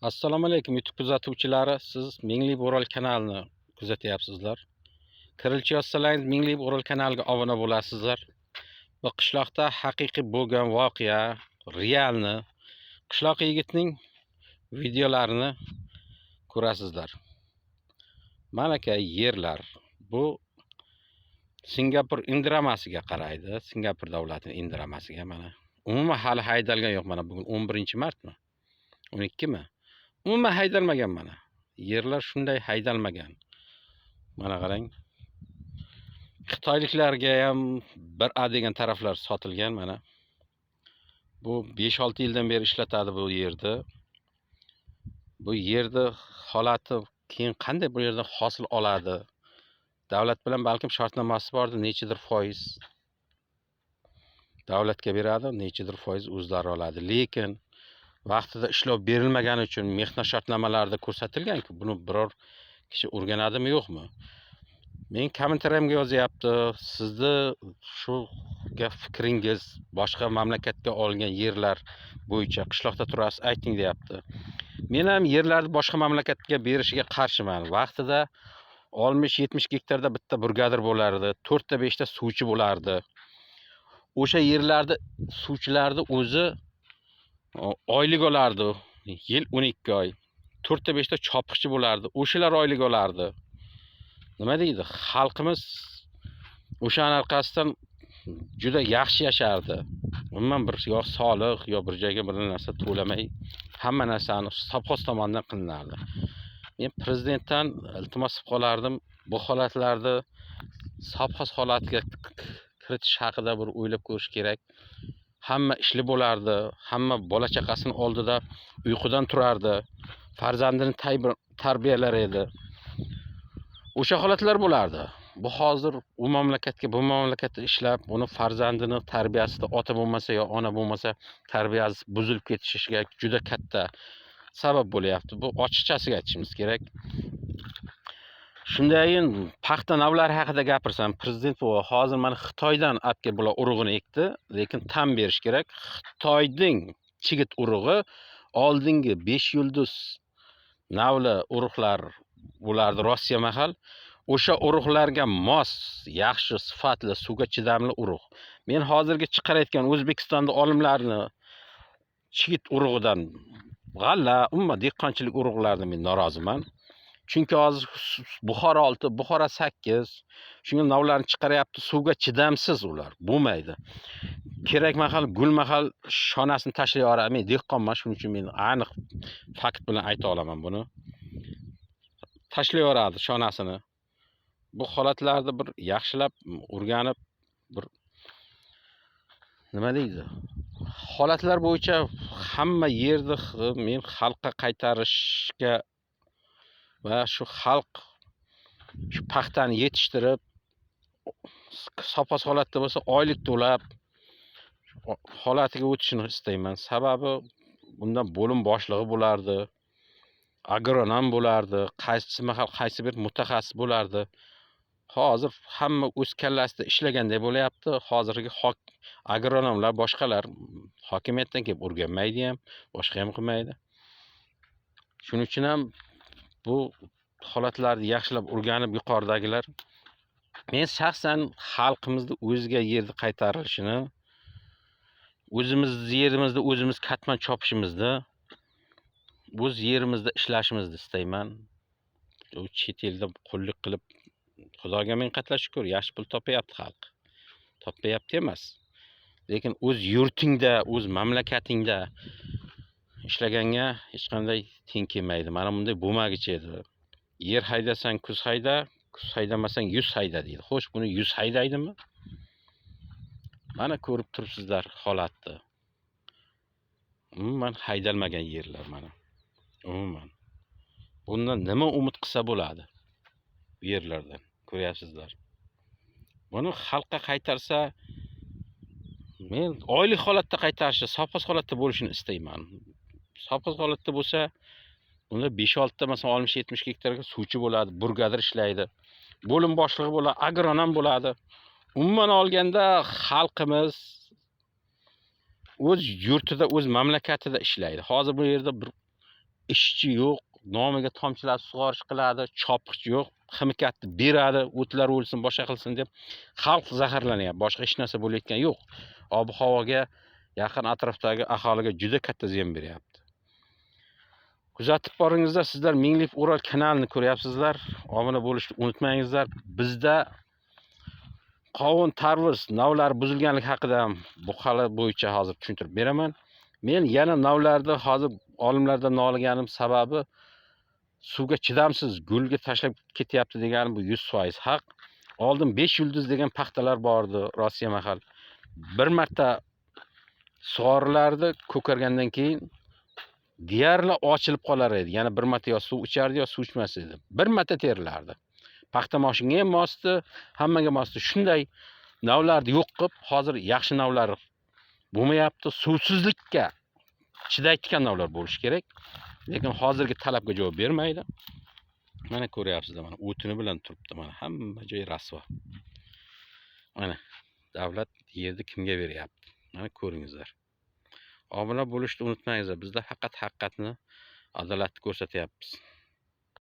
Assalomu alaykum, YouTube kuzatuvchilari. Siz Mingli Bo'rol kanalini kuzatyapsizlar. Kirilcha yozsalaringiz, Mingli Bo'rol kanaliga obuna bo'lasizlar. Bu qishloqda haqiqiy bo'lgan voqea, realni qishloq yigitning videolarini ko'rasizlar. Mana aka, yerlar. Bu Singapur indiramasiga qaraydi. Singapur davlatining indiramasiga mana. Umuman hali haydalgan yo'q mana, bugun 11-martmi? 12mi? Umuman haydalmagan mana. Yerlar shunday haydalmagan. Mana qarang. Xitoyliklarga ham bir A degan taraflar sotilgan mana. Bu 5-6 yildan beri ishlatadi bu yerni. Bu yerni holati keyin qanday bu yerdan hosil oladi? Davlat bilan balkim shartnomasi bordir, nechidir foiz davlatga beradi, nechidir foiz o'zlari oladi. Lekin vaqtida ishlov berilmagani uchun mehnat shartnomalarida ko'rsatilgan-ku, buni biror kishi o'rganadimi, yo'qmi? Men kommentariyamga yozyapti, sizni shu fikringiz boshqa mamlakatga olingan yerlar bo'yicha, qishloqda turasiz, ayting deyapti. Men ham yerlarni boshqa mamlakatga berishiga qarshiman. Vaqtida 60-70 gektarda bitta brigadir bo'lardi, 4 ta 5 ta suvchi bo'lardi. O'sha yerlarda suvchilarni o'zi oylik olardi. Yil 12 oy. 4 ta 5 ta chopiqchi bo'lardi. O'shalar oylik olardi. Nima deydi? Xalqimiz o'shani orqasidan juda yaxshi yashardi. Umuman bir yo soliq, yo bir joyga bir narsa to'lamay, hamma narsani sovxoz tomonidan qilinardi. Men prezidentdan iltimos qilib qolardim, bu holatlarni sovxoz holatiga kiritish haqida bir o'ylab ko'rish kerak. Hamma ishli bo'lardi, hamma bola chaqasini oldida uyqudan turardi, farzandini tarbiyalar edi. O'sha holatlar bo'lardi. Bu hozir u mamlakatga, bu mamlakatda ishlab, uni farzandini tarbiyasida ota bo'lmasa yo ona bo'lmasa, tarbiyasi buzilib ketishiga juda katta sabab bo'lyapti. Bu ochiqchasiga aytishimiz kerak. Shundan keyin paxta navlari haqida gapirsam, prezident bu hozir mana Xitoydan olib kelib bular urug'ini ekdi, lekin tan berish kerak. Xitoyning chigit urug'i oldingi 5 yulduz navli urug'lar bo'lardi Rossiya mahal. O'sha urug'larga mos, yaxshi, sifatli, suvga chidamli urug'. Men hozirgi chiqarayotgan O'zbekistonda olimlarni chigit urug'idan g'alla, umuman dehqonchilik urug'laridan men noroziman. Chunki hozir Buxoro 6, Buxoro 8 shunga navlarni chiqaryapti, suvga chidamsiz ular, bo'lmaydi. Kerak mahal, gul mahal shonasini tashlay yuboradi. Men dehqonman, shuning uchun men aniq fakt bilan ayta olaman buni. Tashlayveradi shonasini. Bu holatlarni bir yaxshilab o'rganib, bir nima deydi? Holatlar bo'yicha hamma yerni men xalqqa qaytarishga va shu xalq shu paxtani yetishtirib, sovxoz holatda bo'lsa oylik to'lab holatiga o'tishini istayman. Sababi bundan bo'lim boshlig'i bo'lardi, agronom bo'lardi, qaysi mahal qaysi bir mutaxassis bo'lardi. Hozir hamma o'z kallasida ishlaganday bo'lyapti. Hozirgi agronomlar, boshqalar hokimiyatdan kelib o'rganmaydi ham, boshqa ham qilmaydi. Shuning uchun ham bu holatlarni yaxshilab o'rganib yuqoridagilar, men shaxsan xalqimizni o'ziga yerni qaytarilishini, o'zimiz yerimizda o'zimiz katman chopishimizni, o'z yerimizda ishlashimizni istayman. U chet elda qullik qilib, Xudoga ming qatla shukur, yaxshi pul topayapti xalq. Topmayapti emas. Lekin o'z yurtingda, o'z mamlakatingda ishlaganga hech qanday teng kelmaydi. Mana bunday bo'lmagichi edi. Yer haydasang kuz hayda, kuz haydamasang yuz hayda deydi. Xo'sh, buni yuz haydaydimi? Mana ko'rib turibsizlar holatni. Umuman haydalmagan yerlar mana. Umuman. Bundan nima umid qilsa bo'ladi? Bu yerlardan ko'ryapsizlar. Buni xalqqa qaytarsa, men oylik holatda qaytarishi, sovxoz holatda bo'lishini istayman. Sovxoz holatda bo'lsa, unda 5-6 ta, masalan, 60-70 gektarga suvchi bo'ladi, brigadir ishlaydi, bo'lim boshlig'i bo'ladi, agronom bo'ladi. Umuman olganda xalqimiz o'z yurtida, o'z mamlakatida ishlaydi. Hozir bu yerda bir Ishchi yo'q, nomiga tomchilatib sug'orish qiladi, chopqich yo'q, ximikatni beradi, o'tlar o'lsin, boshqa qilsin deb xalq zaharlanyapti. Boshqa hech narsa bo'layotgani yo'q. Ob-havoga, yaqin atrofdagi aholiga juda katta ziyon beryapti. Kuzatib boringizlar, sizlar Minglik Ural kanalini ko'ryapsizlar. Obuna bo'lishni unutmangizlar. Bizda qovun, tarvuz navlari buzilganligi haqida ham bu hali bo'yicha hozir tushuntirib beraman. Men yana navlarni hozir olimlardan noliganim sababi suvga chidamsiz gulga tashlab ketyapti deganim bu 100% haq. Oldin 5 yulduz degan paxtalar bor edi Rossiya mahal. Bir marta sug'orilardi, ko'kargandan keyin deyarli ochilib qolar edi. Yana bir marta yo suv ichardi, yo suv ichmas edi. Bir marta terilardi. Paxta moshinga ham mosdi, hammaga mosdi. Shunday navlarni yo'q qilib, hozir yaxshi navlar bo'lmayapti. Suvsizlikka chidaydigan navlar bo'lishi kerak. Lekin hozirgi talabga javob bermaydi. Mana ko'ryapsizlar, mana o'tini bilan turibdi, mana hamma joy rasvo. Mana davlat yerni kimga beryapti? Mana ko'ringizlar. Obuna bo'lishni unutmangizlar. Bizda faqat haqiqatni, adolatni ko'rsatyapmiz.